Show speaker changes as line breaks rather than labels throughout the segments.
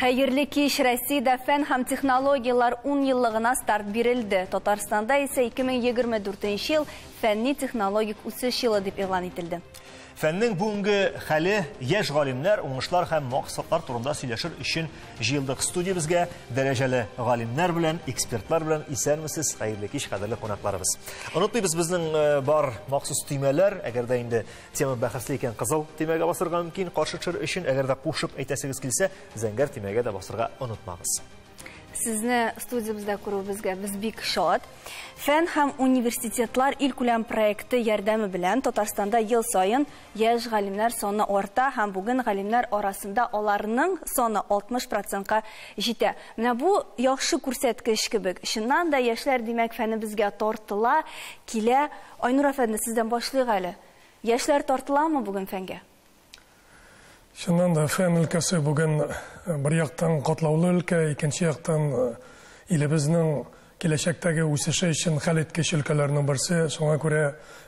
Хәерле кич! Россиядә фән һәм технологияләр 10 еллыгына старт бирелде. Татарстанда исә 2024 ел фәнни-технологик үсеш елы дип игълан ителде.
Фәннең бүгенге хәле, яшь галимнәр, уңышлар һәм максатлар турында сөйләшер өчен җыелдык студиябезгә дәрәҗәле галимнәр белән, экспертлар белән. Исәнмесез, хәерле кич, кадерле кунакларыбыз. Онытмыйбыз, безнең бар махсус төймәләр, әгәр дә инде тема бәхәсле икән, кызыл төймәгә басырга мөмкин, каршы төшер өчен, әгәр дә кушып әйтәсегез килсә, зәңгәр төймәгә дә басырга онытмагыз.
Сезне студиябездә күрүебезгә без бик шат. Фән һәм университетлар илкүләм проекты ярдәме белән Татарстанда ел саен яшь галимнәр саны арта һәм бүген галимнәр арасында аларның саны 60 процентка җитә. Менә бу яхшы күрсәткеч кебек. Чыннан да яшьләр, димәк, фәнебезгә тартыла, килә. Айнур әфәнде, сездән башлыйк әле. Яшьләр тартыламы бүген фәнгә?
Чыннан да фән өлкәсе бүген бер яктан катлаулы өлкә, икенче яктан илебезнең киләчәктәге үсеше өчен хәлиткеч өлкәләрнең берсе. Шуңа күрә,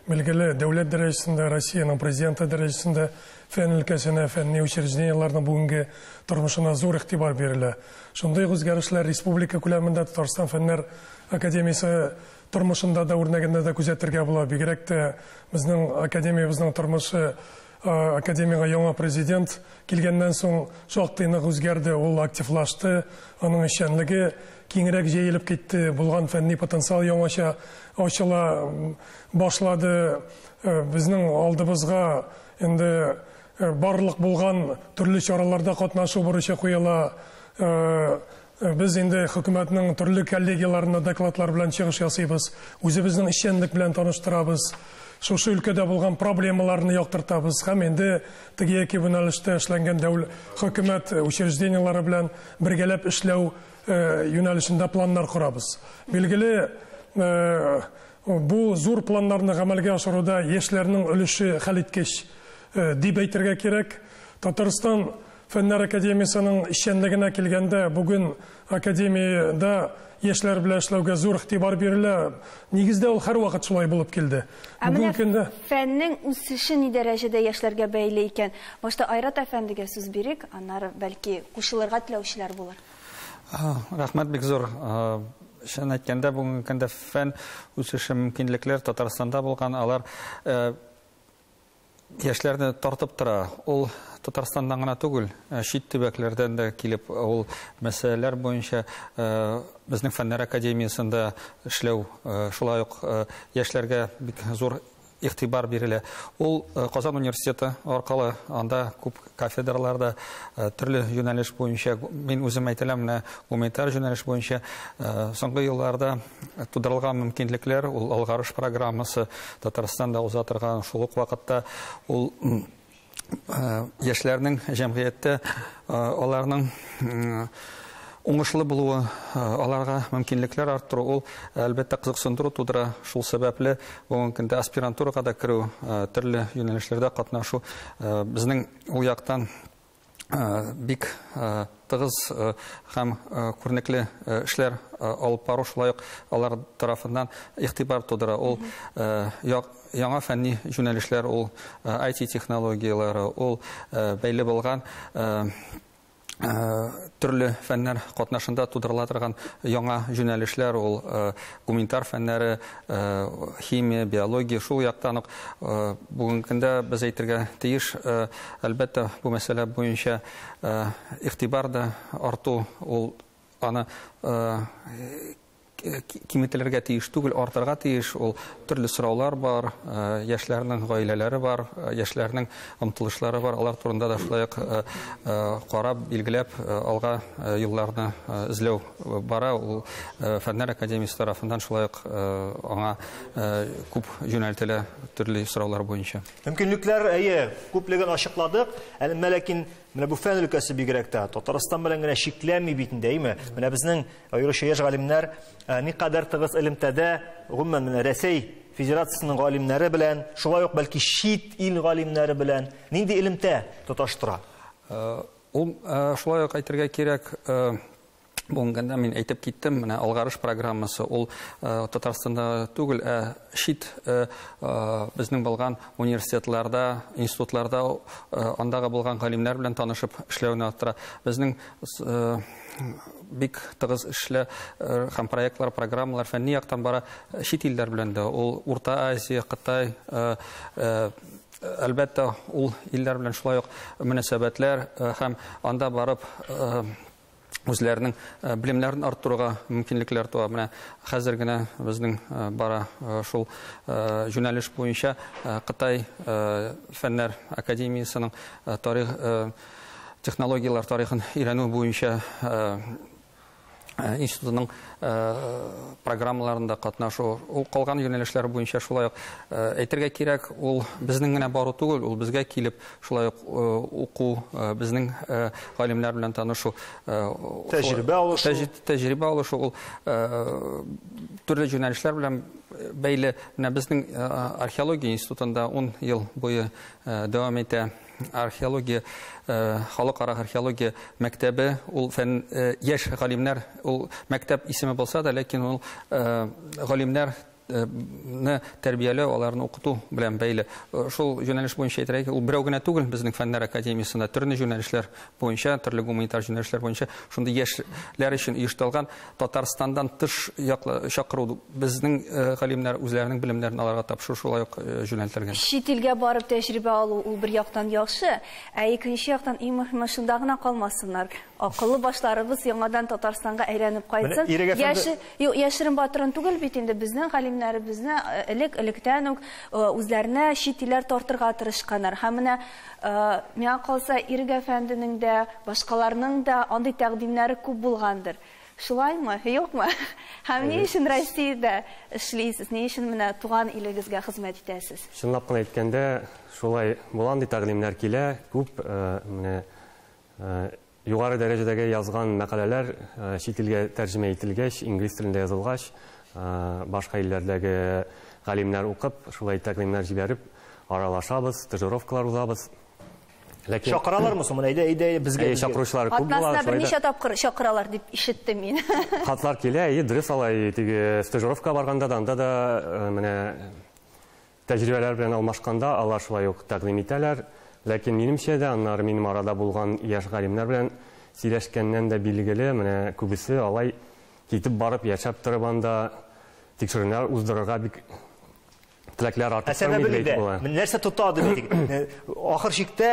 билгеле, дәүләт дәрәҗәсендә, Россиянең президенты дәрәҗәсендә фән өлкәсенә, фәнни учреждениеләрнең бүгенге тормышына зур игътибар бирелә. Шундый ук үзгәрешләр республика күләмендә Татарстан Фәннәр академиясе тормышында да, үрнәгендә дә күзәтергә була. Бигрәк тә безнең академиябезнең тормышы академиягә яңа президент килгәннән соң шактый нык үзгәрде, ул активлашты, аның эшчәнлеге киңрәк җәелеп китте, булган фәнни потенциал яңача ачыла башлады. Безнең алдыбызга инде барлык булган төрле чараларда катнашу бурычы куела. Без инде хөкүмәтнең төрле коллегияләрендә докладлар белән чыгыш ясыйбыз, үзебезнең эшчәнлек белән таныштырабыз, шушы өлкәдә булган проблемаларны яктыртабыз һәм инде теге яки бу юнәлештә эшләнгән дәүләт хөкүмәт учреждениеләре белән бергәләп эшләү юнәлешендә планнар корабыз. Билгеле, бу зур планнарны гамәлгә ашыруда яшьләрнең өлеше хәлиткеч дип әйтергә кирәк. Татарстан Фәннәр академиясенең эшчәнлегенә килгәндә, бүген академиядә яшьләр белән эшләүгә зур игътибар бирелә. Нигездә ул һәрвакыт шулай булып килде.
Ә менә фәннең үсеше ни дәрәҗәдә яшьләргә бәйле икән? Башта Айрат әфәндегә сүз бирик, аннары бәлки кушылырга теләүчеләр булыр.
Рәхмәт бик зур. Чын әйткәндә, бүгенге көндә фән үсеше мөмкинлекләр Татарстанда булган, алар яшьләрне тартып тора. Ул Татарстаннан гына түгел, чит төбәкләрдән дә килеп, ул мәсьәләләр буенча безнең Фәннәр академиясендә эшләү, шулай ук яшьләргә бик зур игътибар бирелә. Ул Казан университеты аркылы анда күп кафедраларда төрле юнәлеш буенча, мин үзем әйтәләм, менә гуманитар юнәлеш буенча соңгы елларда тудырылган мөмкинлекләр, ул алгарыш программасы Татарстанда уза торган, шул ук вакытта ул яшьләрнең җәмгыятьтә аларның уңышлы булуы, аларга мөмкинлекләр арттыру, ул әлбәттә кызыксындыру тудыра. Шул сәбәпле бүгенге көндә аспирантурага да керү, төрле юнәлешләрдә катнашу безнең ул яктан бик тыгыз һәм күренекле эшләр алып бару, шулай ук алар тарафыннан игътибар тудыра. Ул яңа фәнни юнәлешләр, ул IT технологияләре, ул бәйле булган төрле фәннәр катнашында тудырыла торган яңа юнәлешләр, ул гуманитар фәннәре, химия, биология, шул яктан ук бүгенге көндә без әйтергә тиеш, әлбәттә, бу мәсьәлә буенча игътибар да арту, ул аны киметелергә тиеш түгел, артырга тиеш. Ул төрле сораулар бар, яшьләрнең гаиләләре бар, яшьләрнең омтылышлары бар, алар турында да шулай ук карап, билгеләп алга юлларны эзләү бара. Ул Фәннәр академиясе тарафыннан шулай ук аңа күп юнәлтелә төрле сораулар буенча.
Мөмкинлекләр, әйе, күплеген ачыкладык. Әмма ләкин менә бу фән өлкәсе бигрәк тә Татарстан белән генә чикләнми бит инде, әйме? Менә безнең аеруча яшь галимнәр никадәр тыгыз элемтәдә, гомумән менә Рәсәй Федерациясенең галимнәре белән, шулай ук бәлки чит ил галимнәре белән нинди элемтә тоташтыра?
Ул шулай ук әйтергә кирәк, Бүгенге көндә мин әйтеп киттем, менә Алгарыш программасы ул Татарстанда түгел, ә чит безнең булган университетларда, институтларда андагы булган галимнәр белән танышып эшләүне арттыра. Безнең бик тыгыз эшлә һәм проектлар, программалар фәнни яктан бара чит илләр белән дә. Ул Урта Азия, Кытай, әлбәттә, ул илләр белән шулай ук мөнәсәбәтләр һәм анда барып үзләренең белемнәрен арттыруга мөмкинлекләр туа. Менә хәзер генә безнең бара шул юнәлеш буенча Кытай фәннәр академиясенең тарих технологияләр тарихын өйрәнү буенча институтының программаларында катнашу. Ул калган юнәлешләр буенча шулай ук әйтергә кирәк, ул безнең генә бару түгел, ул безгә килеп шулай ук уку, безнең галимнәр белән танышу,
тәҗрибә алышу,
тәҗрибә алышу, ул төрле юнәлешләр белән бәйле. Менә безнең археология институтында 10 ел буе дәвам итә археология, халыкара археология мәктәбе. Ул фән яшь галимнәр, ул мәктәп исеме булса да, ләкин ул галимнәр тәрбияләү, аларны укыту белән бәйле. Шул юнәлеш буенча әйтергә, ул берәү генә түгел, безнең фәннәр академиясендә төрле юнәлешләр буенча, төрле гуманитар юнәлешләр буенча шундый яшьләр өчен оештырылган Татарстандан тыш яклы чакыру, безнең галимнәр үзләренең белемнәрен аларга тапшыру шулай ук юнәлтелгән.
Чит илгә барып тәҗрибә алу ул бер яктан яхшы, ә икенче яктан иң мөһиме шунда гына калмасыннар. Акыллы башларыбыз яңадан Татарстанга әйләнеп кайтсын. Яшерен батырын түгел бит инде, безнең галимнәребезне элек-электән үк үзләренә чит илләр тартырга тырышканнар. Һәм менә миңа калса, Ирек әфәнденең дә, башкаларның да андый тәкъдимнәре күп булгандыр. Шулаймы, юкмы? Һәм ни өчен Россиядә эшлисез, ни өчен менә туган илегезгә хезмәт итәсез?
Чынлап кына әйткәндә, шулай була, андый тәкъдимнәр килә, күп менә югары дәрәҗәдәге язган мәкаләләр чит илгә тәрҗемә ителгәч, инглиз телендә язылгач, башка илләрдәге галимнәр укып, шулай тәкъдимнәр җибәреп аралашабыз, стажировкалар узабыз. Ләкин
чакыралармы соң? Әйдә, әйдә, безгә
чакыручылар күп була.
Атнасына берничә тапкыр чакыралар дип ишеттем мин.
Хатлар килә, әйе, дөрес алай, теге стажировка барганда да, анда да менә тәҗрибәләр белән алмашканда алар шулай ук тәкъдим итәләр. Ләкин минемчә дә, аннары минем арада булган яшь галимнәр белән сөйләшкәннән дә билгеле, менә күбесе алай китеп барып яшәп торып анда тикшерүләр уздырырга бик теләкләр артып тормый дип әйтеп була.
Нәрсә тота дип әйтик. Ахыр чиктә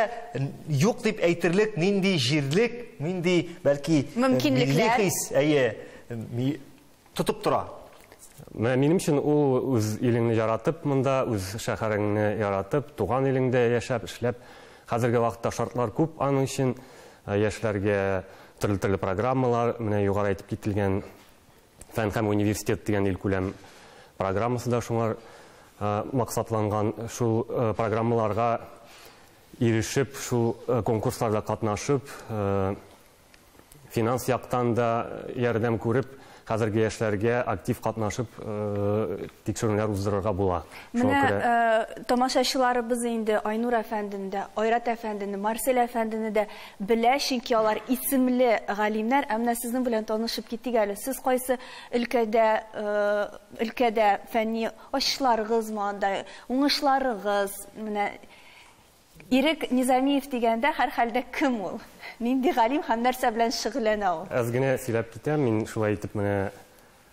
юк дип әйтерлек нинди җирлек, нинди бәлки мөмкинлекләр хис, әйе, тотып тора.
Минем өчен ул үз илеңне яратып монда, үз шәһәреңне яратып, туган илеңдә яшәп, эшләп, хәзерге вакытта шартлар күп аның өчен, яшьләргә төрле-төрле программалар, менә югары әйтеп кителгән Фән һәм университет дигән илкүләм программасы да шуңар максатланган. Шул программаларга ирешеп, шул конкурсларда катнашып, финанс яктан да ярдәм күреп, хәзерге яшьләргә актив катнашып тикшерүләр уздырырга була.
Менә тамашачыларыбыз инде Айнур әфәндене дә, Айрат әфәндене, Марсель әфәндене дә белә, чөнки алар исемле галимнәр. Ә менә сезнең белән танышып китик әле. Сез кайсы өлкәдә фәнни ачышларыгызмы анда, уңышларыгыз? Менә Ирек Низамиев дигәндә һәрхәлдә кем ул? Нинди галим һәм нәрсә белән шөгыльләнә ул?
Әз генә сөйләп китәм. Мин шулай итеп менә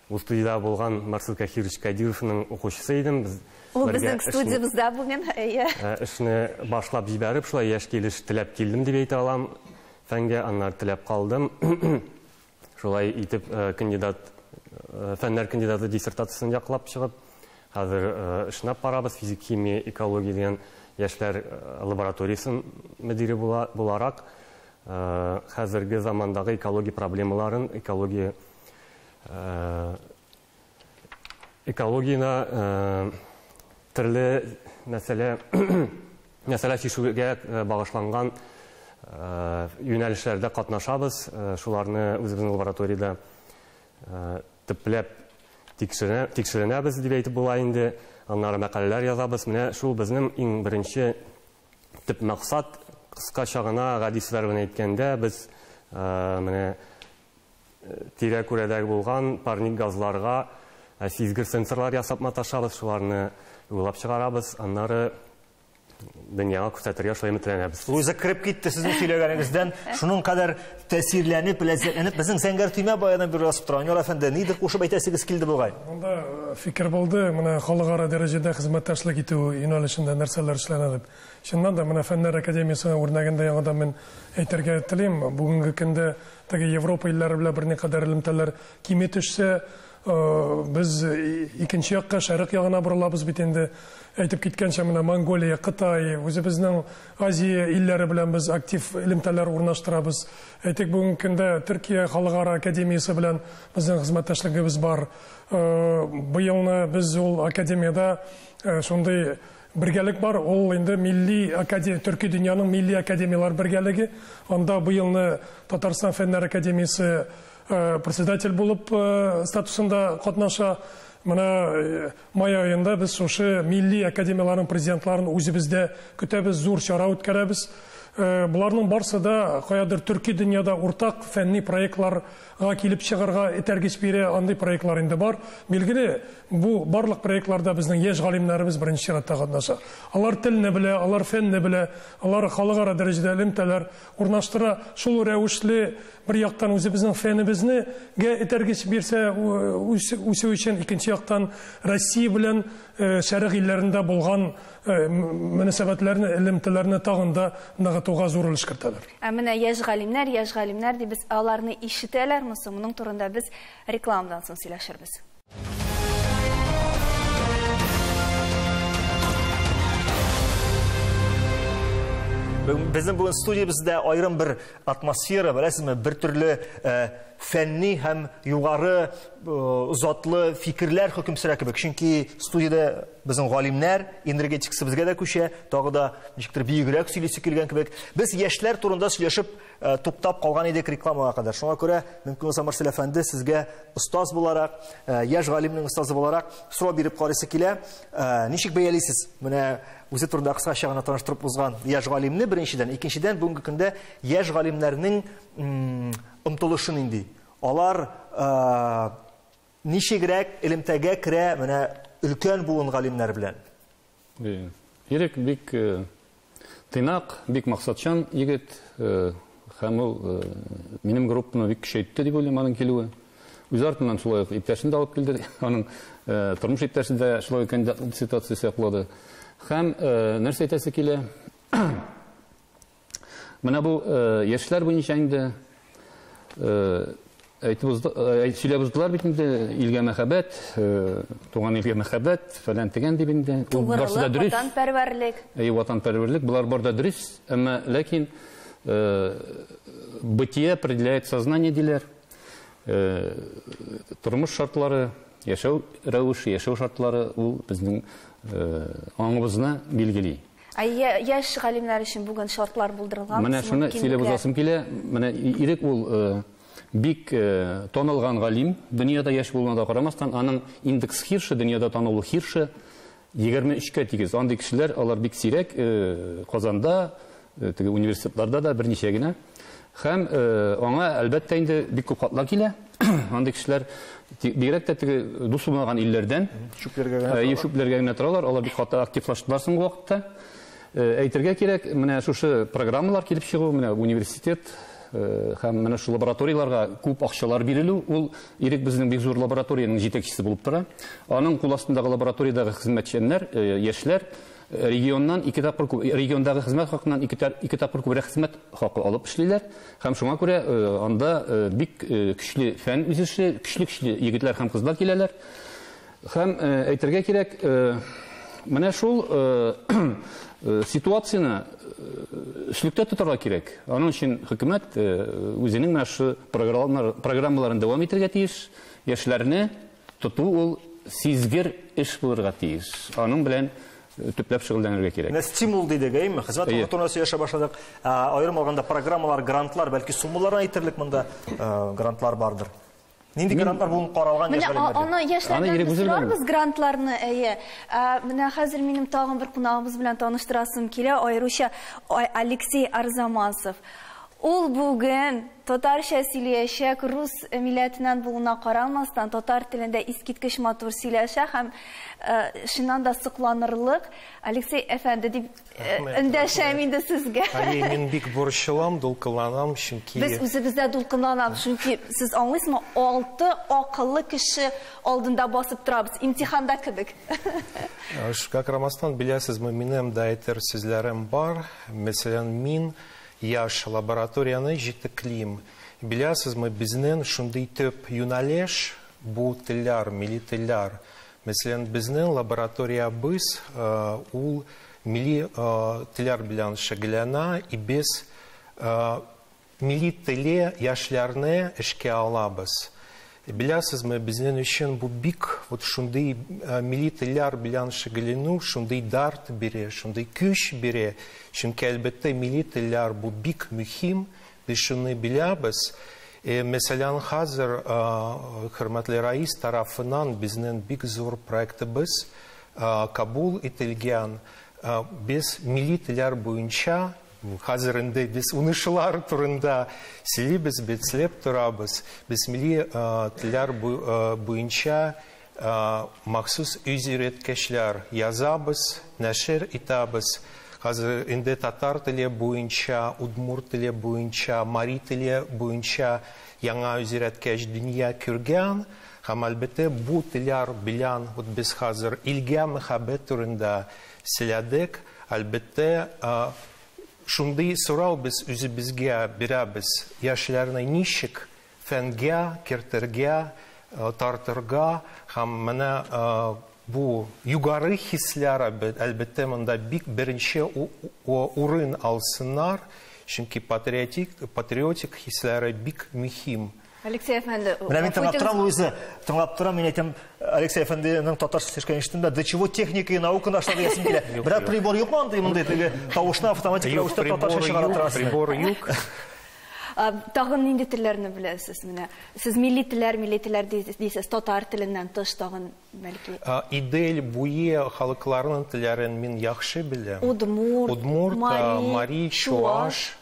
бу студиядә булган Марсель Кахирович Кадировның укучысы идем. Без
ул безнең студиябездә бүген, әйе.
Эшне башлап җибәреп, шулай яшь килеш теләп килдем дип әйтә алам. Фәнгә аннары теләп калдым. Шулай итеп кандидат, фәннәр кандидаты диссертациясен яклап чыгып, хәзер эшне барабыз. Физик, химия, экология дигән яшьләр лабораториясен мөдире буларак, хәзерге замандагы экология проблемаларын, экологияна төрле мәсьәлә чишүгә багышланган юнәлешләрдә катнашабыз. Шуларны үзебезнең лабораториядә төпләп тикшеренәбез дип әйтеп була инде. Аннары мәкаләләр язабыз. Менә шул безнең иң беренче төп максат. Кыскача гына гади сүзләр белән әйткәндә, без менә тирә-күрәдәге булган парник газларга сизгер сенсорлар ясап маташабыз, шуларны уйлап чыгарабыз, аннары дөньяга күрсәтергә шулай өметләнәбез.
Луиза кереп китте сезнең сөйләгәнегездән, шуның кадәр тәэсирләнеп, ләззәтләнеп, безнең зәңгәр төймә баядан бер басып тора. Әнвәр әфәнде, нидер кушып әйтәсегез килде бугай?
Монда фикер булды, менә халыкара дәрәҗәдә хезмәттәшлек итү юнәлешендә нәрсәләр эшләнә дип. Чыннан да менә Фәннәр академиясе үрнәгендә яңадан мин әйтергә телим, бүгенге көндә теге Европа илләре белән берникадәр элемтәләр кими төшсә, без икенче якка, шәрык ягына борылабыз бит инде. Әйтеп киткәнчә, менә Монголия, Кытай, үзебезнең Азия илләре белән без актив элемтәләр урнаштырабыз. Әйтик, бүгенге көндә Төркия халыкара академиясе белән безнең хезмәттәшлегебез бар. Быелны без ул академиядә шундый бергәлек бар, ул инде милли академия, Төрки дөньяның милли академиялар бергәлеге. Анда быелны Татарстан Фәннәр академиясе председатель булып статусында катнаша. Менә май аенда без шушы милли академияларның президентларын үзебездә көтәбез, зур чара үткәрәбез. Буларның барсы да каядыр төрки дөньяда уртак фәнни проектларга килеп чыгарга этәргеч бирә, андый проектлар инде бар. Билгеле, бу барлык проектларда безнең яшь галимнәребез беренче чиратта катнаша. Алар телне белә, алар фәнне белә, алар халыкара дәрәҗәдә элемтәләр урнаштыра. Шул рәвешле бер яктан үзебезнең фәнебезне этәргеч бирсә үсү өчен, икенче яктан Россия белән шәрык илләрендә булган мөнәсәбәтләрне, элемтәләрне тагын да ныгытуга зур өлеш кертәләр.
Ә менә яшь галимнәр, яшь галимнәр дибез, аларны ишетәләрме соң? Моның турында без рекламадан соң сөйләшербез.
Безнең бүген студиябездә аерым бер атмосфера, беләсезме, бер төрле фәнни һәм югары затлы фикерләр хөкем сөрә кебек. Чөнки студиядә безнең галимнәр, энергетикасы безгә дә күчә, тагы да ничектер биегрәк сөйлисе килгән кебек. Без яшьләр турында сөйләшеп туктап калган идек рекламага кадәр. Шуңа күрә мөмкин булса, Марсель әфәнде, сезгә остаз буларак, яшь галимнең остазы буларак сорау биреп карыйсы килә. Ничек бәялисез? Менә үзе турында кыскача гына таныштырып узган яшь галимне беренчедән, икенчедән бүгенге көндә яшь галимнәрнең омтылышы нинди? Алар ничегрәк элемтәгә керә менә өлкән буын галимнәр белән?
Ирек бик тыйнак, бик максатчан егет, һәм ул минем группаны бик көчәйтте дип уйлыйм аның килүе. Үз артыннан шулай ук иптәшен дә алып килде, аның тормыш иптәше дә шулай ук кандидатлык диссертациясе яклады. Һәм нәрсә әйтәсе килә? Менә бу яшьләр буенча инде сөйләп уздылар бит инде, илгә мәхәббәт, туган илгә мәхәббәт, фәлән тегән дип инде. Ул барысы да дөрес.
Ватанпәрвәрлек.
Әйе, ватанпәрвәрлек, болар бар да дөрес, әмма ләкин бытие определяет сознание диләр. Тормыш шартлары, яшәү рәвеше, яшәү шартлары ул безнең аңыбызны билгели.
Ә яшь галимнәр өчен бүген шартлар булдырылган?
Менә шуны сөйләп узасым килә. Менә Ирек ул бик танылган галим, дөньяда яшь булуына да карамастан, аның индекс Хирша, дөньяда танылу Хирша 23-кә тигез. Андый кешеләр, алар бик сирәк, Казанда, теге университетларда да берничә генә. Һәм аңа әлбәттә инде бик күп хатлар килә. Андый кешеләр бигрәк тә теге дус булмаган илләрдән
чүпләргә генә торалар.
Чүпләргә генә торалар. Алар бик каты активлаштылар соңгы вакытта. Әйтергә кирәк, менә шушы программалар килеп чыгу, менә университет һәм менә шу лабораторияларга күп акчалар бирелү, ул Ирек безнең бик зур лабораториянең җитәкчесе булып тора. Аның кул астындагы лабораториядәге хезмәтчәннәр, яшьләр регионнан ике тапкыр күп, региондагы хезмәт хакыннан ике тапкыр күбрәк хезмәт хакы алып эшлиләр. Һәм шуңа күрә анда бик көчле фән үсеше, көчле-көчле егетләр һәм кызлар киләләр. Һәм әйтергә кирәк, менә шул ситуацияне өслектә тотарга кирәк. Аның өчен хөкүмәт үзенең менә шу программаларын дәвам итәргә тиеш. Яшьләрне тоту ул сизгер эш булырга тиеш. Аның белән төпләп шөгыльләнергә кирәк.
Менә стимул дидек, әйеме? Хезмәт хакы турында сөйләшә башладык. Аерым алганда программалар, грантлар, бәлки суммаларны әйтерлек монда грантлар бардыр. Нинди грантлар бүген каралган яшь галимнәргә?
Аны яшьләрдән без сорарбыз грантларны, әйе. Менә хәзер минем тагын бер кунагыбыз белән таныштырасым килә, аеруча Алексей Арзамасов. Ул бүген татарча сөйләячәк, рус милләтеннән булуына карамастан, татар телендә искиткеч матур сөйләшә һәм чыннан да сокланырлык. Алексей әфәнде дип эндәшәм инде сезгә.
Әйе, мин бик борчылам, дулкынланам, чөнки
без үзебез дә дулкынланабыз, чөнки сез аңлыйсызмы, 6 акыллы кеше алдында басып торабыз, имтиханда кебек.
Шуңа карамастан, беләсезме, минем дә әйтер сүзләрем бар. Мәсәлән, мин яш лабораторияны җитәклим. Беләсезме, безнең шундый төп юнәлеш бу телләр, милли телләр. Мәсәлән, безнең лабораториябез ул милли телләр белән шөгыльләнә, и без милли теле яшьләрне эшкә алабыз. Беләсезме, безнең өчен бу бик вот шундый милли телләр белән шөгыльләнү, шундый дәрт бирә, шундый көч бирә. Чөнки әлбәттә милли телләр бу бик мөһим, без шуны беләбез. Мәсәлән, хәзер хөрмәтле рәис тарафыннан безнең бик зур проектыбыз кабул ителгән. Без милли телләр буенча хәзер инде без уңышлар турында сөйлибез, бетләп торабыз. Без милли телләр буенча махсус үзөйрәткечләр язабыз, нәшер итәбез. Хәзер инде татар теле буенча, удмурт теле буенча, мари теле буенча яңа үзөйрәткеч дөнья күргән. Һәм әлбәттә бу телләр белән без хәзер илгә мәхәббәт турында сөйләдек. Әлбәттә, шундый сорау без үзебезгә бирәбез. Яшьләрне ничек фәнгә кертергә, тартырга һәм менә бу югары хисләр әлбәттә монда бик беренче урын алсыннар, чөнки патриотик хисләре бик мөһим.
Алексей әфәнде,
менә мин тыңлап торам, Луиза, тыңлап торам, мин әйтәм, Алексей әфәнденең татарча сөйләшкәнен ишеттем дә, до чего техника и наука нашла диясем килә. Берәр прибор юкмы андый мондый теге тавышны автоматик рәвештә татарча чыгара торасыз?
Прибор юк.
Тагын нинди телләрне беләсез менә? Сез милли телләр, милли телләр дисез, татар теленнән тыш тагын бәлки?
Идел буе халыкларының телләрен мин яхшы беләм.
Удмурт,
мари, чуаш.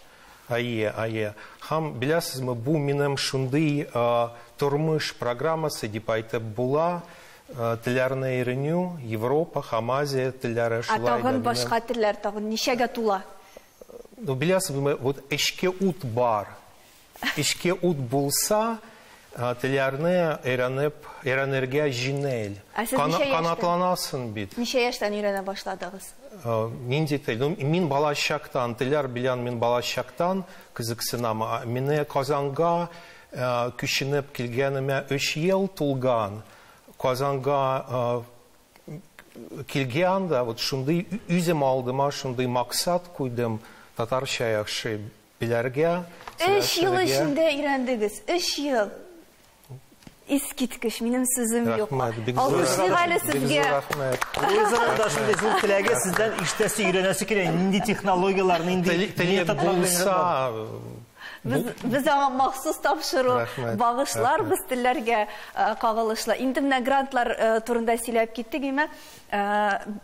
Әйе, әйе. Һәм беләсезме, бу минем шундый тормыш программасы дип әйтеп була. Телләрне өйрәнү, Европа һәм Азия телләре шулай да.
Ә тагын башка телләр тагын ничәгә тула?
Ну, беләсезме, вот эчке ут бар. Эчке ут булса, телләрне өйрәнеп, өйрәнергә җиңел. Канатланасың бит.
Ничә яшьтән өйрәнә башладыгыз?
Нинди тел? Ну, мин балачактан, телләр белән мин балачактан кызыксынам. Мине Казанга күченеп килгәнемә 3 ел тулган. Казанга килгәндә, вот шундый үзем алдыма шундый максат куйдым, татарча яхшы белергә.
3 ел эчендә өйрәндегез, 3 ел. Искиткеч, минем сүзем юк. Алкышлыйк әле сезгә.
Луизаның да шундый зур теләге сездән ишетәсе, өйрәнәсе килә. Нинди технологияләр, нинди методлар
булса.
Без аңа махсус тапшыру багышларбыз телләргә кагылышлы. Инде менә грантлар турында сөйләп киттек, әмма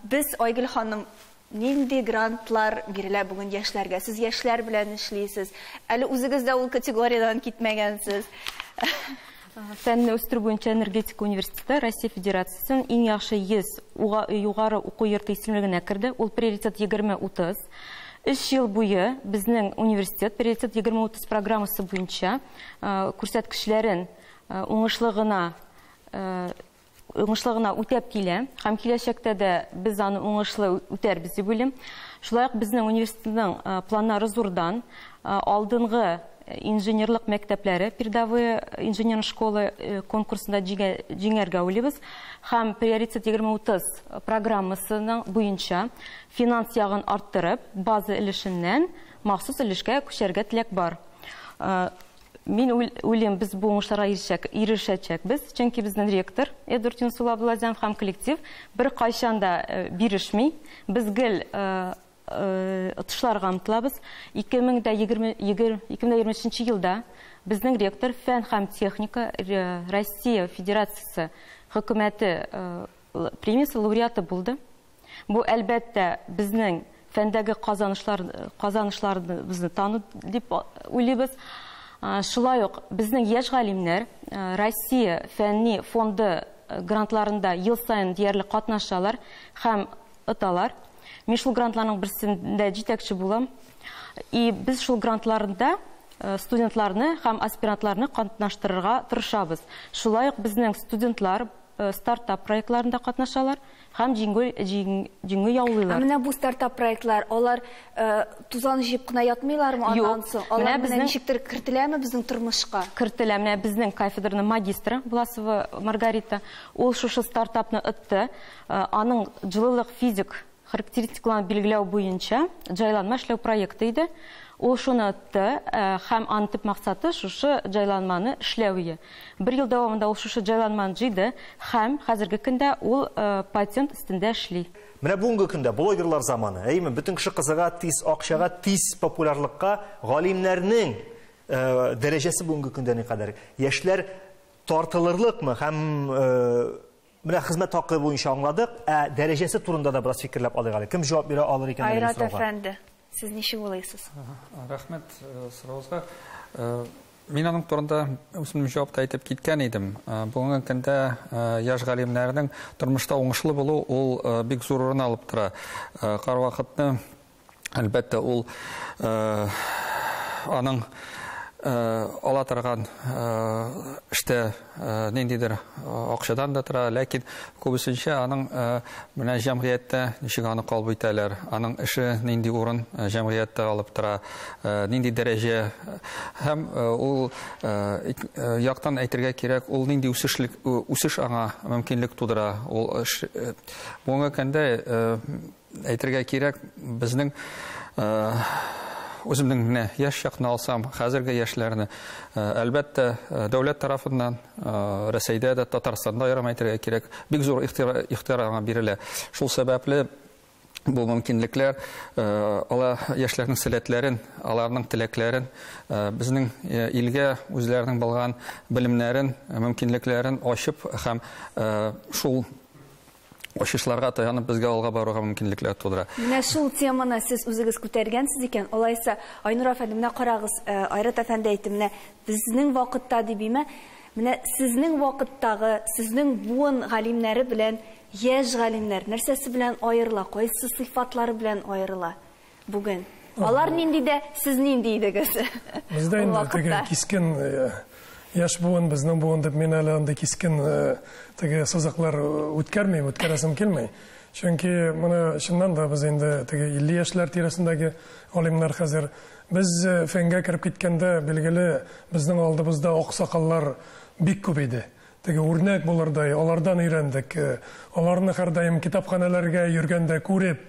без Айгөл ханым, нинди грантлар бирелә бүген яшьләргә? Сез яшьләр белән эшлисез. Әле үзегез дә ул категориядән китмәгәнсез.
Фәнне үстерү буенча энергетика университеты Россия Федерациясенең иң яхшы 100 югары уку йорты исемлегенә керде. Ул приоритет 2030. 3 ел буе безнең университет приоритет 2030 программасы буенча күрсәткечләрен уңышлы гына үтәп килә. Һәм киләчәктә дә без аны уңышлы үтәрбез дип уйлыйм. Шулай ук безнең университетның планнары зурдан. Алдынгы инженерлык мәктәпләре, передовые инженерные школы конкурсында җиңәргә уйлыйбыз. Һәм приоритет 2030 программасының буенча финанс ягын арттырып, база өлешеннән махсус өлешкә күчәргә теләк бар. Мин уйлыйм, без бу уңышларга ирешәчәкбез, чөнки безнең ректор Эдуард Юнусулла Абдуллазянов һәм коллектив бер кайчан да бирешми. Без гел отышларга омтылабыз. 2023 елда безнең ректор фән һәм техника Россия Федерациясе хөкүмәте премиясе лауреаты булды. Бу әлбәттә безнең фәндәге казанышларыбызны тану дип уйлыйбыз. Шулай ук безнең яшь галимнәр Россия фәнни фонды грантларында ел саен диярлек катнашалар һәм оталар. Мин шул грантларның берсендә җитәкче булам. И без шул грантларында студентларны һәм аспирантларны катнаштырырга тырышабыз. Шулай ук безнең студентлар стартап проектларында катнашалар һәм җиңү яулыйлар.
Ә менә бу стартап проектлар, алар тузан җыеп кына ятмыйлармы аннан соң? Алар менә ничектер кертеләме безнең тормышка?
Кертелә. Менә безнең кафедраның магистры Власова Маргарита, ул шушы стартапны отты. Аның җылылык физик характеристикаларын билгеләү буенча җайланма эшләү проекты иде. Ул шуны отты, һәм аның төп максаты шушы җайланманы эшләү иде. Бер ел дәвамында ул шушы җайланманы җыйды һәм хәзерге көндә ул патент өстендә эшли.
Менә бүгенге көндә блогерлар заманы, әйеме? Бөтен кеше кызыга тиз акчага, тиз популярлыкка, галимнәрнең дәрәҗәсе бүгенге көндә никадәр? Яшьләр тартылырлыкмы һәм менә хезмәт хакы буенча аңладык, ә дәрәҗәсе турында да бераз фикерләп алыйк әле. Кем җавап бирә алыр икән әлеге
Айрат
сорауга?
әфәнде, сез ничек уйлыйсыз?
Рәхмәт сорауыгызга. Мин аның турында үземнең җавапта әйтеп киткән идем. Бүгенге көндә яшь галимнәрнең тормышта уңышлы булу ул бик зур урын алып тора. Һәрвакытны, әлбәттә, ул аның ала торган эштә ниндидер акчадан да тора, ләкин күбесенчә аның менә җәмгыятьтә ничек аны кабул итәләр, аның эше нинди урын җәмгыятьтә алып тора, нинди дәрәҗә һәм ул яктан әйтергә кирәк, ул нинди үсеш аңа мөмкинлек тудыра. Ул эш, бүгенге көндә әйтергә кирәк, безнең үземнең менә яшь чакны алсам, хәзерге яшьләрне, әлбәттә, дәүләт тарафыннан, Рәсәйдә дә, Татарстанда аерым әйтергә кирәк, бик зур ихтыяр аңа бирелә. Шул сәбәпле бу мөмкинлекләр, ала яшьләрнең сәләтләрен, аларның теләкләрен, безнең илгә үзләренең булган белемнәрен, мөмкинлекләрен ачып һәм шул ачышларга таянып безгә алга баруга мөмкинлекләр тудыра.
Менә шул теманы сез үзегез күтәргәнсез икән, алайса, Айнур әфәнде, менә карагыз, Айрат әфәнде әйтте, менә безнең вакытта дибиме, менә сезнең вакыттагы, сезнең буын галимнәре белән яшь галимнәр нәрсәсе белән аерыла, кайсы сыйфатлары белән аерыла бүген? Алар нинди дә, сез нинди идегез?
Бездә
Ул
инде теге
вакытта.
кискен яшь буын, безнең буын дип мин әле андый кискен теге сызыклар үткәрмим, үткәрәсем килми. Чөнки моны чыннан да без инде теге 50 яшьләр тирәсендәге галимнәр хәзер. Без фәнгә кереп киткәндә, билгеле, безнең алдыбызда аксакаллар бик күп иде. Теге үрнәк булырдай, алардан өйрәндек. Аларны һәрдаим китапханәләргә йөргәндә күреп,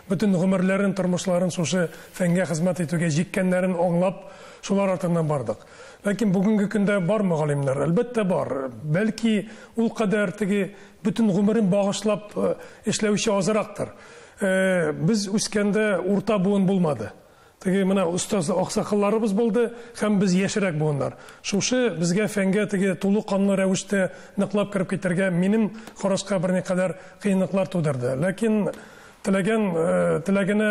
бөтен гомерләрен, тормышларын шушы фәнгә хезмәт итүгә җиткәннәрен аңлап, шулар артыннан бардык. Ләкин бүгенге көндә бармы галимнәр? Әлбәттә бар. Бәлки ул кадәр теге бөтен гомерен багышлап эшләүче азрактыр. Без үскәндә урта буын булмады. Теге менә остаз аксакалларыбыз булды һәм без яшьрәк буыннар. Шушы безгә фәнгә теге тулы канлы рәвештә ныклап кереп китәргә минем карашка берникадәр кыенлыклар тудырды. Ләкин теләгенә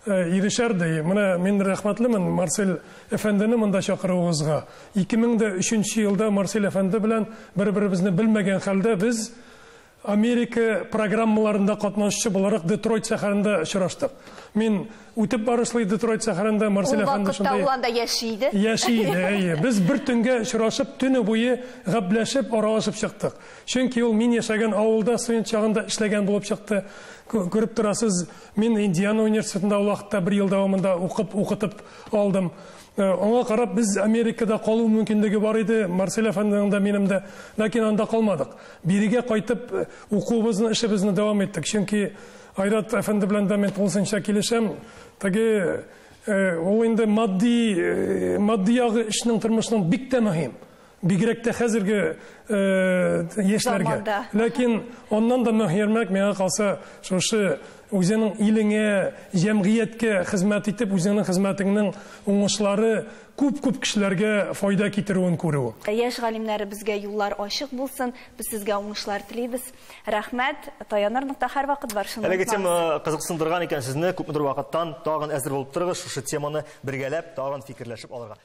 ирешәр ди. Менә мин рәхмәтлемен Марсель әфәндене монда чакыруыгызга. Ике мең дә өченче елда Марсель әфәнде белән бер-беребезне белмәгән хәлдә без Америка программаларында катнашучы буларак Детройт шәһәрендә очраштык. Мин үтеп барышлый Детройт шәһәрендә Марсель
Ул
әфәнде
вакытта
шундай
ул анда яши иде.
Яши иде, әйе. Без бер төнгә очрашып, төне буе гәпләшеп, аралашып чыктык. Чөнки ул мин яшәгән авылда студент чагында эшләгән булып чыкты. Күреп торасыз, мин Индиана университетында ул вакытта бер ел дәвамында укып, укытып алдым. Аңа карап без Америкада калу мөмкинлеге бар иде, Марсель әфәнденең дә, минем дә, ләкин анда калмадык. Бирегә кайтып, укуыбызны, эшебезне дәвам иттек. Чөнки Айрат әфәнде белән дә мин тулысынча килешәм. Теге ул инде матди ягы эшнең, тормышның бик тә мөһим. Бигрәк тә хәзерге яшьләргә. Ләкин аннан да мөһимрәк, миңа калса, шушы үзеңнең илеңә, җәмгыятькә хезмәт итеп, үзеңнең хезмәтеңнең уңышлары күп-күп кешеләргә файда китерүен күрү.
Яшь галимнәребезгә юллар ачык булсын, без сезгә уңышлар телибез. Рәхмәт, таяныр нокта һәрвакыт бар, шуны
Әлеге
онытмагыз.
тема кызыксындырган икән сезне, күпмедер вакыттан тагын әзер булып торыгыз, шушы теманы бергәләп тагын фикерләшеп алырга.